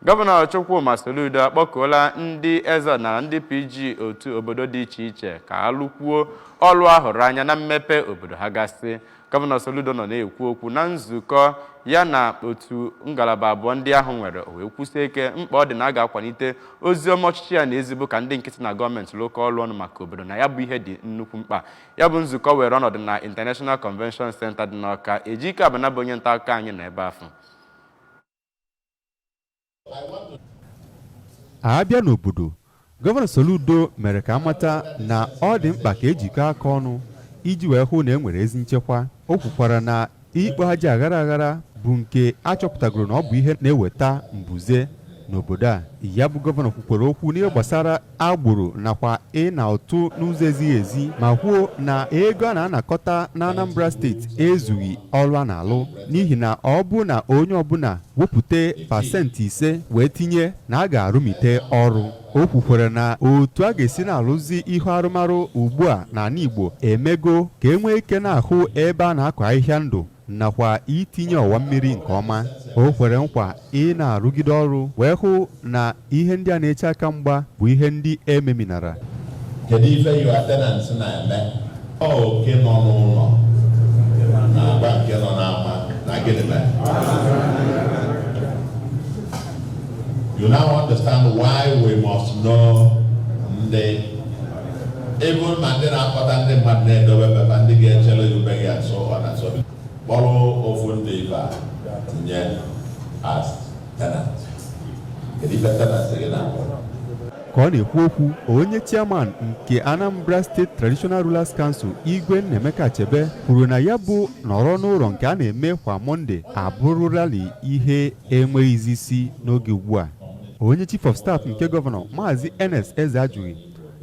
Gọvanọ Chukwuma Soludo akpọkuola ndị eze ọdịnala, ndị PG otu obodo dị iche iche ka ha lụkwuo ọlụ ahụrụ anya na mmepe obodo ha gasị. Gọvanọ Soludo nọ na-ekwu okwu na nzukọ ya na otu ngalaba abụọ ndị ahụ nwere. O wee kwusie ike mkpa ọ dị na a ga-akwalite ozi ọma ọchịchị ya na ezigbo ka ndị nkịtị na gọọmenti lụkọ ọlụ ọnụ maka obodo, na ya bụ ihe dị nnukwu mkpa. Ya bụ nzukọ were ọnọdụ na International Convention Center dị n'Awka. Ejike Abana bụ onye nta akụkọ anyị nọ ebe ahụ. Abịa n'obodo, Gọvanọ Soludo mere ka amata na ọ dị mkpa ka ejikọ aka ọnụ iji wee hụ na e nwere ezi nchekwa. O kwukwara na ikpo aja aghara aghara bụ nke a chọpụtagoro na ọ bụ ihe na-eweta mbuze n'obodo a. Ya bụ gọvanọ kwukwara okwu n'ihe gbasara agboro nakwa ịna ụtụ n'ụzọ ezighị ezi, ma kwuo na ego a na-anakọta na Anambra Steeti ezughị ọrụ a na-alụ, n'ihi na ọ bụ na onye ọbụla wepụta 5% wee tinye na a ga-arụmite ọrụ. O kwukwara na otu a ga-esi na-arụzi ihe arụmarụ ugbu a n'ala Igbo emego ka e nwee ike na-ahụ ebe a na-akọ ahịhịa ndụ nakwa itinye ọwa mmiri nke ọma. O kwere nkwa ị na-arụgide ọrụ wee hụ na ihe ndị a na-eche aka mgba bụ ihe ndị ememinara. Kedu ife your tenants na-eme? Ọ oke nọ n'ụlọ na-agba nke nọ n'ama na gịnị mere? You now understand why we must know ndị, even ma ndị na-akpọta ndị mmadụ na-edobe befa, ndị ga-echere gị be gị and so on and so on. Kpọrọ ofu ndị ife a tinye as tenant. Kedu ife tenant gị na-akpọ? Ka ọ na-ekwu okwu, onye chairman nke Anambra State Traditional Rulers Council, Igwe Nnaemeka Achebe, kwuru na ya bụ nọrọ n'ụlọ nke a na-eme kwa Mọnde abụrụrali ihe enweghịzi isi n'oge ugbu a. Onye chief of staff nke gọvanọ, Maazị Ernest Ezeajughi,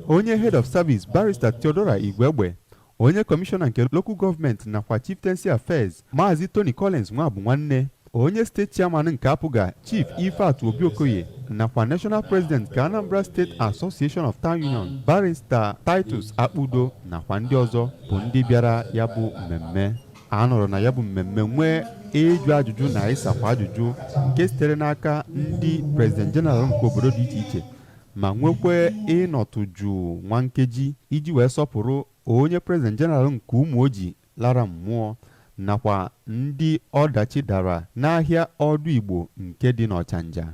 onye head of service, Barrister Theodora Igwegbe, onye kọmishọna nke local government nakwa chieftaincy affairs, Maazị Tony Collins Nwabụ Nwanne, onye steeti chairman nke APGA, Chief Ifeatụ Obi Okoye, nakwa national president nke Anambra State Association of Town Union, Barrister Titus Akpudo, nakwa ndị ọzọ bụ ndị bịara ya bụ mmemme. A nọrọ na ya bụ mmemme nwee ịjụ ajụjụ na ịsakwa ajụjụ nke sitere n'aka ndị president general nke obodo dị iche iche, ma nwekwe ịnọtụ jụụ nwa nkeji iji wee sọpụrụ onye president general nke Ụmụoji lara mmụọ nakwa ndị ọdachi dara n'ahịa Ọdụ Igbo nke dị n'Ọchanja.